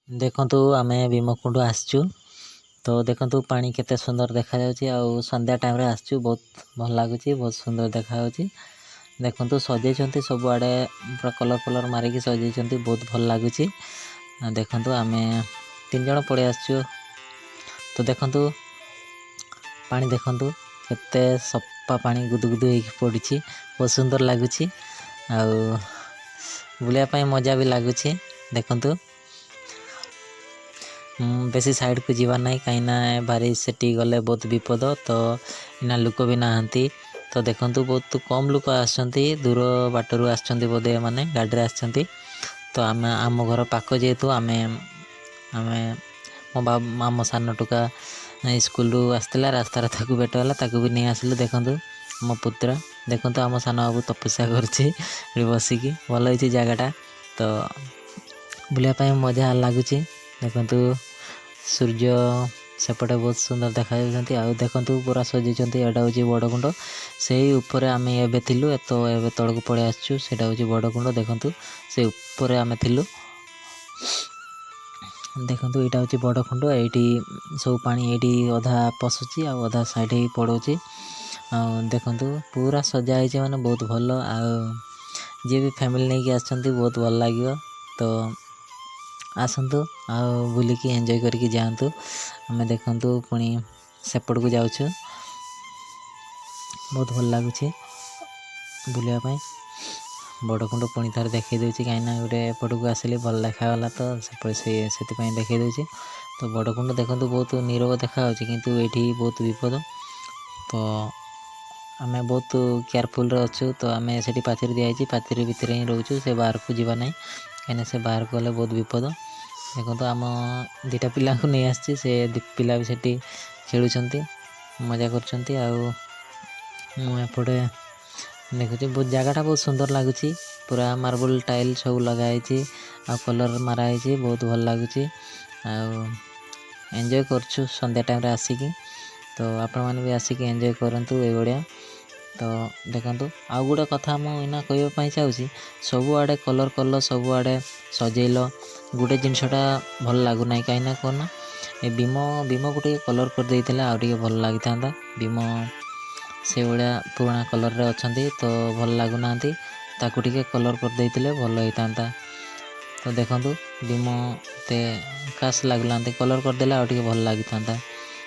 ଦେଖନ୍ତୁ, ଆମେ ଭୀମକୁଣ୍ଡ ଆସିଛୁ। ତ ଦେଖନ୍ତୁ, ପାଣି କେତେ ସୁନ୍ଦର ଦେଖାଯାଉଛି। ଆଉ ସନ୍ଧ୍ୟା ଟାଇମ୍ରେ ଆସିଛୁ, ବହୁତ ଭଲ ଲାଗୁଛି, ବହୁତ ସୁନ୍ଦର ଦେଖାଯାଉଛି। ଦେଖନ୍ତୁ, ସଜେଇଛନ୍ତି ସବୁଆଡ଼େ, ପୁରା କଲର୍ ଫଲର୍ ମାରିକି ସଜେଇଛନ୍ତି, ବହୁତ ଭଲ ଲାଗୁଛି। ଦେଖନ୍ତୁ, ଆମେ ତିନି ଜଣ ପଳେଇ ଆସିଛୁ। ତ ଦେଖନ୍ତୁ, ପାଣି ଦେଖନ୍ତୁ, କେତେ ସଫା ପାଣି ଗୁଦୁ ଗୁଦୁ ହେଇକି ପଡ଼ିଛି। ବହୁତ ସୁନ୍ଦର ଲାଗୁଛି ଆଉ ବୁଲିବା ପାଇଁ ମଜା ବି ଲାଗୁଛି। ଦେଖନ୍ତୁ, ବେଶୀ ସାଇଡ଼କୁ ଯିବାର ନାହିଁ, କାହିଁକିନା ଭାରି ସେଠି ଗଲେ ବହୁତ ବିପଦ। ତ ଏଇନା ଲୋକ ବି ନାହାନ୍ତି। ତ ଦେଖନ୍ତୁ, ବହୁତ କମ୍ ଲୋକ ଆସିଛନ୍ତି, ଦୂର ବାଟରୁ ଆସିଛନ୍ତି ବୋଧେ ଏମାନେ, ଗାଡ଼ିରେ ଆସିଛନ୍ତି। ତ ଆମେ ଆମ ଘର ପାଖ ଯେହେତୁ, ଆମେ ଆମେ ମୋ ବା ଆମ ସାନ ଟୋକା ସ୍କୁଲରୁ ଆସିଥିଲା, ରାସ୍ତାରେ ତାକୁ ଭେଟ ହେଲା, ତାକୁ ବି ନେଇ ଆସିଲୁ। ଦେଖନ୍ତୁ ଆମ ପୁତୁରା, ଦେଖନ୍ତୁ ଆମ ସାନ ବାବୁ ତପସ୍ୟା କରୁଛି ଏଠି ବସିକି। ଭଲ ହେଇଛି ଜାଗାଟା, ତ ବୁଲିବା ପାଇଁ ମଜା ଲାଗୁଛି। ଦେଖନ୍ତୁ, ସୂର୍ଯ୍ୟ ସେପଟେ ବହୁତ ସୁନ୍ଦର ଦେଖାଯାଉଛନ୍ତି। ଆଉ ଦେଖନ୍ତୁ, ପୁରା ସଜେଇଛନ୍ତି। ଏଇଟା ହେଉଛି ବଡ଼ କୁଣ୍ଡ, ସେଇ ଉପରେ ଆମେ ଏବେ ଥିଲୁ। ତ ଏବେ ତଳକୁ ପଳେଇ ଆସିଛୁ। ସେଇଟା ହେଉଛି ବଡ଼ କୁଣ୍ଡ, ଦେଖନ୍ତୁ, ସେ ଉପରେ ଆମେ ଥିଲୁ। ଦେଖନ୍ତୁ, ଏଇଟା ହେଉଛି ବଡ଼ କୁଣ୍ଡ। ଏଇଠି ସବୁ ପାଣି ଏଇଠି ଅଧା ପଶୁଛି ଆଉ ଅଧା ସାଇଡ଼୍ ହେଇକି ପଡ଼ଉଛି। ଆଉ ଦେଖନ୍ତୁ, ପୁରା ସଜା ହେଇଛି, ମାନେ ବହୁତ ଭଲ। ଆଉ ଯିଏ ବି ଫ୍ୟାମିଲି ନେଇକି ଆସିଛନ୍ତି, ବହୁତ ଭଲ ଲାଗିବ। ତ ଆସନ୍ତୁ ଆଉ ବୁଲିକି ଏନ୍ଜୟ କରିକି ଯାଆନ୍ତୁ। ଆମେ ଦେଖନ୍ତୁ, ପୁଣି ସେପଟକୁ ଯାଉଛୁ। ବହୁତ ଭଲ ଲାଗୁଛି ବୁଲିବା ପାଇଁ। ବଡ଼ କୁଣ୍ଡ ପୁଣି ଥରେ ଦେଖେଇ ଦେଉଛି, କାହିଁକିନା ଗୋଟେ ଏପଟକୁ ଆସିଲି, ଭଲ ଦେଖାଗଲା, ତ ସେପଟେ ସେ ସେଥିପାଇଁ ଦେଖେଇ ଦେଉଛି। ତ ବଡ଼ କୁଣ୍ଡ ଦେଖନ୍ତୁ, ବହୁତ ନିରବ ଦେଖାଯାଉଛି, କିନ୍ତୁ ଏଇଠି ବହୁତ ବିପଦ। ତ ଆମେ ବହୁତ କେୟାରଫୁଲ୍ରେ ଅଛୁ। ତ ଆମେ ସେଠି ପାଚେରୀ ଦିଆହେଇଛି, ପାଚେରୀ ଭିତରେ ହିଁ ରହୁଛୁ, ସେ ବାହାରକୁ ଯିବା ନାହିଁ, କାହିଁକିନା ସେ ବାହାରକୁ ଗଲେ ବହୁତ ବିପଦ। ଦେଖନ୍ତୁ, ଆମ ଦୁଇଟା ପିଲାଙ୍କୁ ନେଇ ଆସିଛି, ସେ ପିଲା ବି ସେଠି ଖେଳୁଛନ୍ତି, ମଜା କରୁଛନ୍ତି। ଆଉ ମୁଁ ଏପଟେ ଦେଖୁଛି, ବହୁତ ଜାଗାଟା ବହୁତ ସୁନ୍ଦର ଲାଗୁଛି। ପୁରା ମାର୍ବଲ ଟାଇଲ୍ ସବୁ ଲଗା ହେଇଛି ଆଉ କଲର୍ ମାରା ହେଇଛି, ବହୁତ ଭଲ ଲାଗୁଛି। ଆଉ ଏନ୍ଜୟ କରୁଛୁ ସନ୍ଧ୍ୟା ଟାଇମ୍ରେ ଆସିକି। ତ ଆପଣମାନେ ବି ଆସିକି ଏନ୍ଜୟ କରନ୍ତୁ ଏଇଭଳିଆ। ତ ଦେଖନ୍ତୁ, ଆଉ ଗୋଟେ କଥା ମୁଁ ଏଇନା କହିବା ପାଇଁ ଚାହୁଁଛି। ସବୁଆଡ଼େ କଲର୍ କଲ, ସବୁଆଡ଼େ ସଜେଇଲ, ଗୋଟେ ଜିନିଷଟା ଭଲ ଲାଗୁନାହିଁ। କାହିଁକିନା କ'ଣ ନା ଏ ଭୀମକୁ ଟିକେ କଲର୍ କରିଦେଇଥିଲେ ଆଉ ଟିକେ ଭଲ ଲାଗିଥାନ୍ତା। ଭୀମ ସେଇଭଳିଆ ପୁରୁଣା କଲର୍ରେ ଅଛନ୍ତି, ତ ଭଲ ଲାଗୁନାହାନ୍ତି। ତାକୁ ଟିକେ କଲର୍ କରିଦେଇଥିଲେ ଭଲ ହେଇଥାନ୍ତା। ତ ଦେଖନ୍ତୁ, ଭୀମ ଏତେ ଖାସ୍ ଲାଗୁନାହାନ୍ତି, କଲର୍ କରିଦେଲେ ଆଉ ଟିକେ ଭଲ ଲାଗିଥାନ୍ତା।